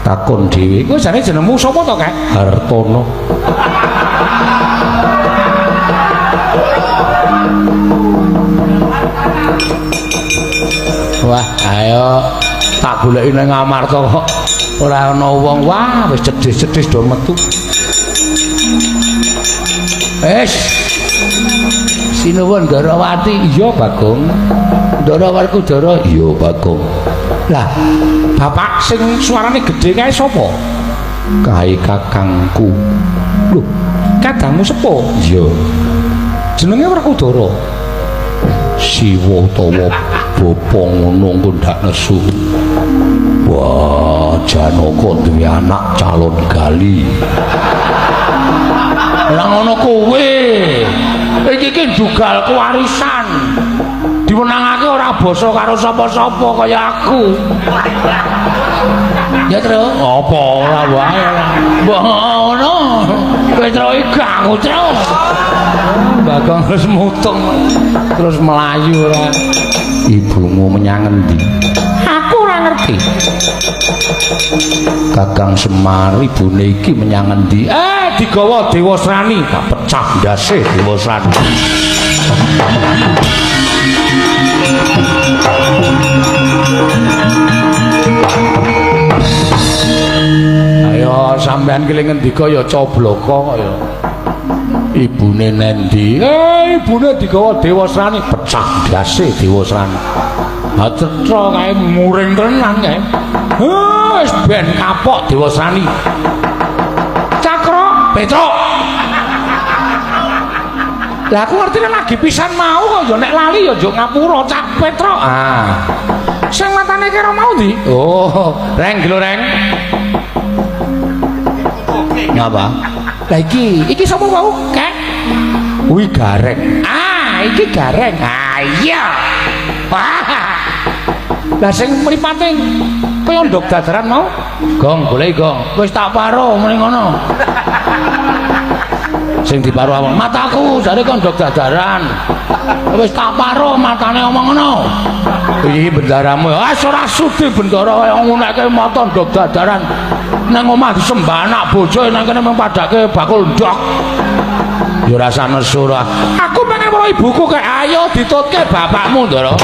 Takon dhewe. Kowe jane jenengmu sapa to, Kek? Hartono. Wah, ayo tak goleki nang Amarta kok ora ana wong. Wah, wis cedhis-cedhis do metu. Wis. Sinuwun Ndarawati. Iya, Bagong. Ndara Werkudara. Iya, Bagong. Lah, bapak sing suarane gedhe kae sapa? Kae kakangku. Lho, kadangmu sepuh? Iya. Jenenge Werkudara. Siwa utawa bapa ngono engko ndak nesu. Wah, Janaka duwe anak calon gali. Lah ngono kowe. Iki ki ndugal kewarisan. Diwenangake ora basa karo sapa-sapa kaya aku. Ya, Tru. Apa ora wae. Mbok ngono. Kowe Tru iki aku, Tru. Bagong terus mutung terus melayu ora. Ibumu menyang endi? Aku ora ngerti. Kakang Semar ibune iki menyang endi? Digawa Dewasrani, tak pecah ndase Dewasrani. Ayo sampean ki ngendika ya cobloko kok ya. Ibune nendi? Ibune digawa Dewasrani, pecah ndase Dewasrani. Ha cetha kae muring tenan kae. Wis ben kapok Dewasrani. Cakra, Petruk. Lah aku ngertine lagi pisan mau kok ya nek lali ya njuk ngapura Cak Petruk. Ah. Sing matane kira mau ndi? Oh, reng gelo reng. Ngapa? Lah iki, iki sapa wau? Kek. Kuwi Gareng. Ah, iki Gareng. Ah iya. Wah. Lah sing mripate kaya ndok dadaran mau? Gong, goleki gong. Wis tak paro muni ngono. Sing diparo awak mataku jare kon ndok dadaran. Wis tak paro matane omong ngono. Iki bendaramu. Ah ora sudi bendara kaya ngunekke mata ndok dadaran. Nang omah disembah anak bojo nang kene mung padake bakul ndok. Ya ora usah nesu ora. Aku pengen weruh ibuku kek ayo ditutke bapakmu, Ndara.